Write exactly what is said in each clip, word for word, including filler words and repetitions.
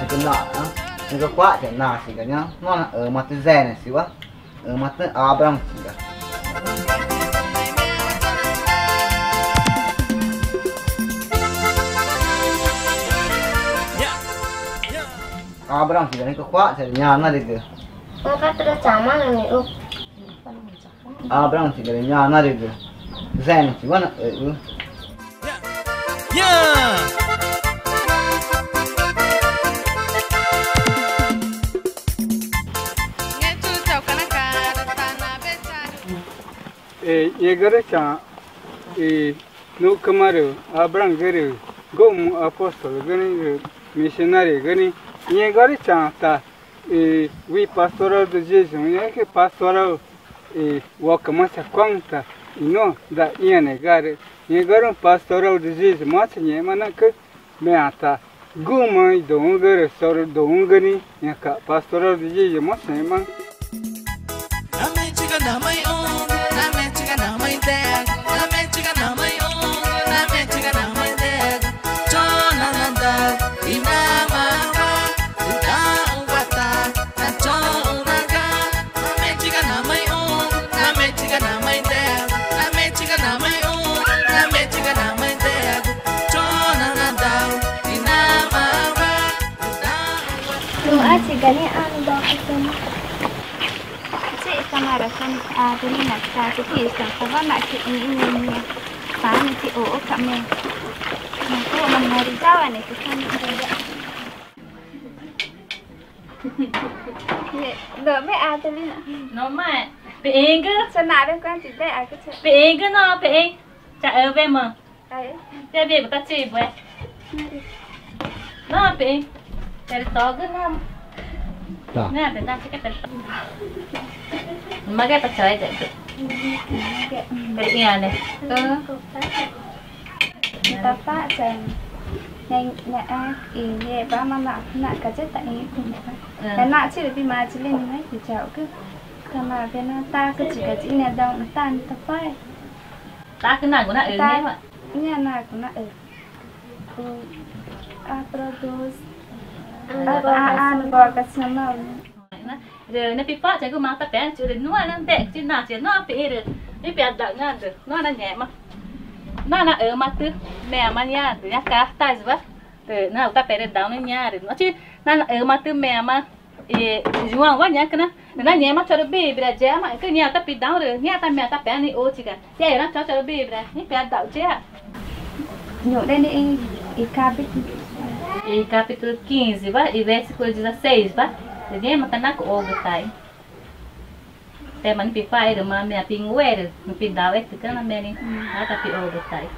Nügü na, nügü cua̱xchega nachiga ñaã, nua nangẽxma tüxü̃wa, nangẽxma tüxü̃ Abraãü̃chiga. Abraãü̃chiga nügü cua̱xchega ñanarügü. Abraãü̃chiga rü ñanarügü, tüxü̃wa nangẽxma. E, ngegarüchaü̃ i nuxcüma rü Abraãü̃gü rü guxü̃mu apóstologü nixĩ rü misionariogü nixĩ, ngegarüchaü̃ ta i wüxi Pastoral do Dízimo, ñaãcü Pastoral i wocüma chacuaü̃ta i nuã daa ĩãnega rü ngegarüxü̃ Pastoral do Dízimo chaxã ngẽxma nangẽxcü meã ta guxü̃ma i duü̃xü̃gü rü chorü duü̃xü̃gü nixĩ, ñaãca̱x Pastoral do Dízimo chaxã ngẽxma. Nuã chiga nixĩ ãne docusen. Chixĩ tá marü Adelina, tá chixĩ tá, tá wa naxca̱x i i i i. Tá nixĩ i oxoca̱x me. Nacuxma naridawa ne tüxü̃. Nome Adelina. Nome. Pexẽẽgü. Chanawe cuanto de aqui. Pexẽẽgü, no pexẽẽ. Chaxü̃wema. Ai. Te bigu tá chibu, é. No pexẽẽ. Pero togü no. Tá. Nada, tá, fica apertado. Maga tá chai de. Pero ia, né? Tapacha. Ña, ña, a, i, ye, ba, ma, na, na, ka, che, ta, i, ku, ta. Ña, na, chi, bi, ma, chi, le, ni, ma, ki, cha, ku. Ka, ma, be, na, ta, ku, chi, ka, chi, ña, da, ta, ni, tapae. Tacü nagu naxü̃ ngẽma. Ña nagu naxü̃. A, produz. A, a, a, vocacional. Rü nipipachaguma ta pexü̃ rü nuã nandexü̃ chi nachi nuã pexü̃ rü nipiada̱u̱ ñaã rü nuã nangẽxma. Nuã naxümatü meãma ñaã rü ñaã cartaz wa. Rü nagu ta pexü̃ rü daũ ñaã rü nuã chi nuã naxümatü meãma. I João wa ñaãcü na, na, nangẽxma chorü Bíblia yema, cü ñaã ta pidaũ rü ñaã ta meã ta pexü̃ nixuchiga. Yexna chorü Bíblia nipiada̱u̱ yea. Ñuxre nixĩ i, i capítulo, i capítulo quinze wa, i versículo dezasseis wa. Rü ngẽma tá nacuxugütaxü̃. Tema nipicua̱x i rü ma meã pinguerü nupidauxetücü na name nixĩ. Tá picuxugütaxü̃.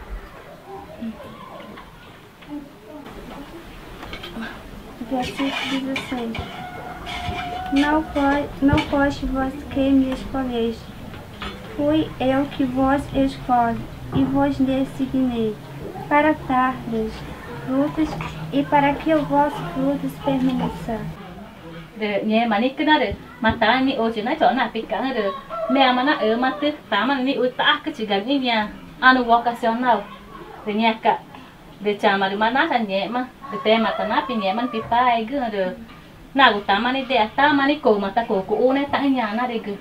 Versículo dezasseis. Não foi, não foste vós que me escolheste, fui eu que vos escolhi e vos designei, para dardes frutos e para que o vosso fruto permaneça. Rü ngẽma nixĩ na rü ma ta nixuchi na chona picaxü̃ rü meãma naxümatü tama nixu tacüchiga nixĩ ñaã anu vocacional. Rü ngẽmaca̱x rü chama rü ma nacha ngẽxma rü tema ta napi ngẽxma nipipaegüxü̃ rü nagu tama nidea tama nicuma ta cucuxü̃ne taxü̃ ñanarügü.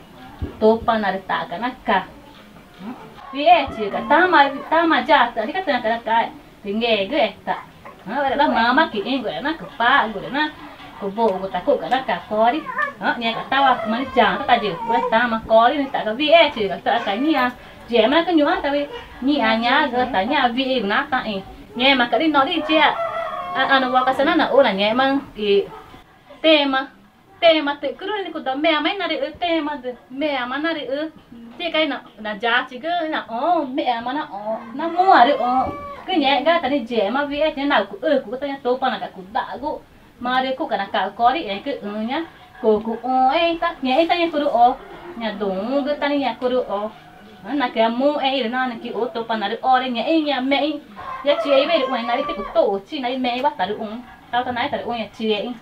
Tupana rü taxca̱x naca. Wüxichigü tama, tama yatü rü icatüxü̃ca̱x naca rü ngegüxeta. Rü mama quixĩgu rü na cupagu rü na cubuxgu ta cuxca̱x naca cori. Ngẽmaca̱x tawacüma niyatü ta yigü tama cori nitaxca̱x wüxichigü taca ñaã. Yema nacü ñu̱xma ta wüxi ñaã ñagü ta ñaã wüxigu na taxĩ. Ngẽmaca̱x rü norü yea anu vocacional na u nangẽxma i tema, tema tücürü ni cuda meãma inarüxü̃ tema rü meãma narüxü̃. Tica̱x na, na yachigü na oxü̃ meãma na oxü̃ na muarü oxü̃. Cü ngẽxguma ta ni yema wüxichi na nagu cuxücugu ta ñaã Tupanaca̱x cuda̱xgu. Marü cuxca̱x naca cori ẽcü üxü̃ ñaã cucuxü̃xẽẽ ta ngẽxẽ ta ñaã curü o ñaã duü̃xü̃gü ta ni ñaã curü o. Nacüa muxẽxü̃ rü nane quixu Tupanaãrü ore ngẽxẽ ñaã mexü̃ ya chixexü̃ i wüxi rü uxü̃ nixĩ na wüxi ticutuxuchi na i mexü̃ wa tarüxũxü̃. Tau ta naxĩ ta rü uñachixexü̃.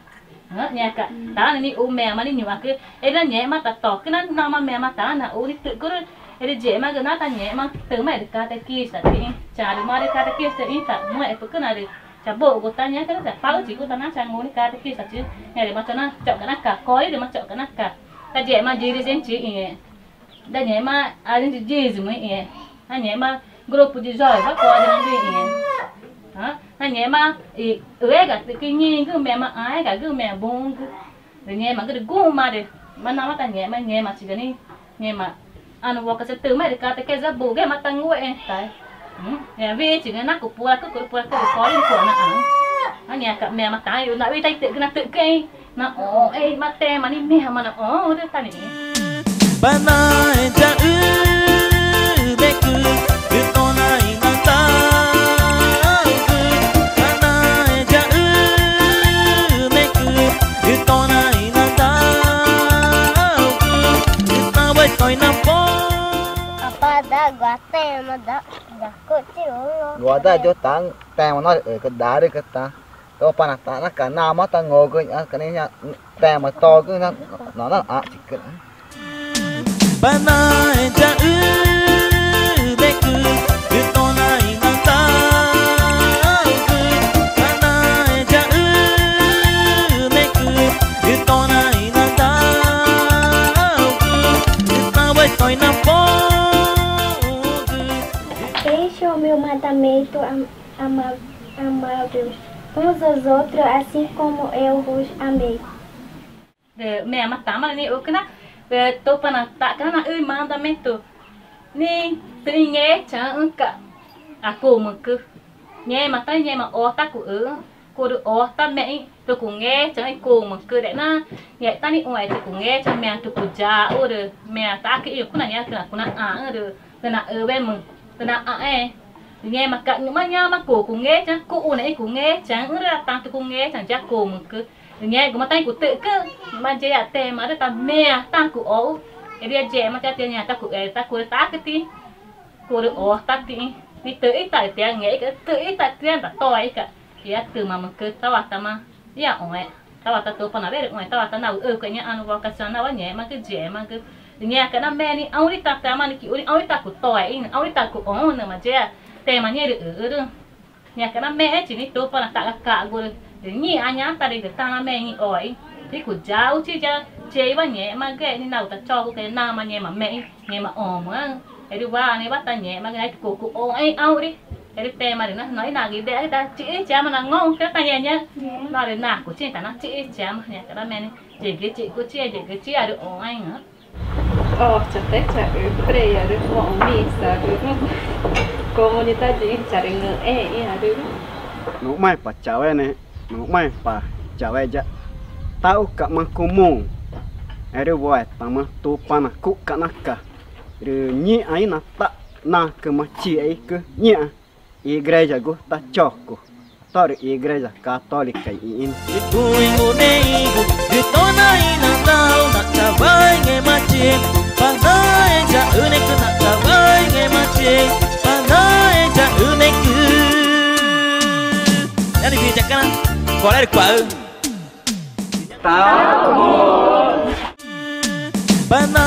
Ñaca taxü̃ne nixu mexma nixĩ ñuxãcü, erü nangẽxma ta tocü na noma mexma taxü̃ne naxu nixĩ tü̱xcürü. Erü yíxema na tangẽxma tümaxẽ rü catequista tixĩ, charü marü catequista tixĩ, tamuẽ̱xpü̱xcüna rü chabuxgu ta ñaca rü chapaxüchigu ta na changu nixĩ catequista tixĩ. Ñaa rü ma chona choxca̱x naca, corü rü ma choxca̱x naca. Tayíxema dirigente ixĩxẽẽ, tangẽxema arüxĩnü dízimo ixĩxẽẽ, nangẽxema grupo de jovens, wacodena nixĩxẽẽ, nangẽxema i ega tü̱xcü i ngĩgüxü̃ mexma, ãẽgagüxü̃ mexma buxü̃gü. Rü ngẽmaãcü rü guxü̃ma rü ma noma tangẽxma, ngẽmachiga nixĩ, ngẽma ãnu wocasü tümaxẽ rü catequese buxü̃güxe ma tanguxẽẽ tae. Ñaa wüxichiga na cupuracü, curü puracü rü corü nixĩ cua̱x naxãxü̃. Ñaca mexma taxü̃ne naxũ i taitü̱xcü na tü̱xcüexü̃ naxõxü̃, erü ma tama nixĩ mexma naxõxü̃rü ta nixĩ. Panaeyaxü̃necü rü tona inandaugü, panaeyaxü̃necü rü tona inandaugü, rü taxuaxü̃ i toinapoxü̃gü. Apá, dagua tema da, da cuchi ulo. Guarda yo tan tema no, eh, que darü que tan. Tupana taxna ca namaã tangugü, ñaca nixĩ tema togü na, na, na, ah, chicü. Panaeyaxü̃necü rü tona inandaugü, panaeyaxü̃necü rü tona inandaugü, rü taxuaxü̃ i toinapoxü̃gü. Deixe o meu mandamento am-, ama-, amável uns aos outros, assim como eu vos amei. Rü mexma tama nixu na, rü Tupana taxca̱x na naxü i mandamento nixĩ, tüxü̃ i ngechaü̃xü̃ca̱x i cumücü. Ngẽma ta ngẽma ota cuxüxü̃, curü ota mexü̃ tüxü̃ i cungechaü̃xü̃ i cumücü. Rü na ngextá nixuxẽxü̃ tüxü̃ i cungechaü̃xü̃, meã tüxü̃ cuyaxu, meã taa quixĩ cuxü̃ na ñaã tüxü̃ na cunaxãxü̃ rü tüxü̃ i naxüwemuxü̃, tüxü̃ i naxãxẽẽ. Rü ngẽmaca̱x ñu̱xma ñoma cuxü̃ i cungechaü̃xü̃, cuxü̃ne i cungechaü̃xü̃ rü tama tüxü̃ i cungechaü̃xü̃ ya cumücü. Rü ngẽxguma tá icutü̱xcüü̃, rü ma yexera̱x tema rü ta meã taxü̃ cuxoxü̃. Erü ya yíxema ta tixa ñaã ta cuxere ta curü taa tixĩ, curü ota tixĩ, nixĩ tüxü̃ ita rü tixa ngexü̃ca̱x, tüxü̃ ita tixa tatoxü̃ca̱x, tixa tümamücü, tawatama yaxõxẽ, tawata Tupanawe rüxũxẽ, tawata nagu ücue̱xẽxü̃ ñaã ãnu vocacional ngẽxmagü, yíxemagü. Rü ngẽmaca̱x namaxã nixĩ aurita tama nixĩ quixu nixĩ aurita cutoxü̃, aurita cuxõxü̃, nüma yexera tema nixĩ rüxüxü̃rüxü̃. Ñaca̱x namexẽchi nixĩ Tupana taxca̱x ca̱xgurü, rü ngĩxã ñaã tarügü tanamaxã nixĩ o̱xi, rü cuyaxuchi ya yexwa ngẽxmagüxẽẽ nixĩ nagu tachoxü̃ca̱x ya namaã ngẽma mexü̃, ngẽma o̱müxẽẽxü̃. Erü wa nixĩ wa tangẽxmagü nixĩ cuxü̃ cuxõxü̃ i aurü. Erü tema rü na, na inaguidexü̃ ta chixü̃chi ama nangõxü̃ ta nhaã ñaã, norü nacuchi ta na chixü̃chi ama. Ñaca̱x namexü̃ nixĩ yigü chixcuchi, yigü chixarü o̱xẽẽxü̃. Ochatechaüpüre, arü moxü̃ misa, arü comunidade charüngü̃xẽẽ, arü. Nuxmaẽpa chaueneẽ, nuxmaẽpa chaueya, taxucama cumuü̃, erü wetama Tupana cuxca̱x naca, rü ngĩxã ínata̱x nacüma chixexü̃cü ngĩxã igrejagu tachocu, tórü Igreja Católica ixĩxü̃. Rü cuxü̃ i ngunexü̃gu rü tona inandau, na chaueneẽ ngẽma chixĩ, panaeyaxü̃necü na chaueneẽ ngẽma chixĩ, panaeyaxü̃necü. Ñaa nügü yacana, corü rü cua̱xüü̃. Tamu. Pana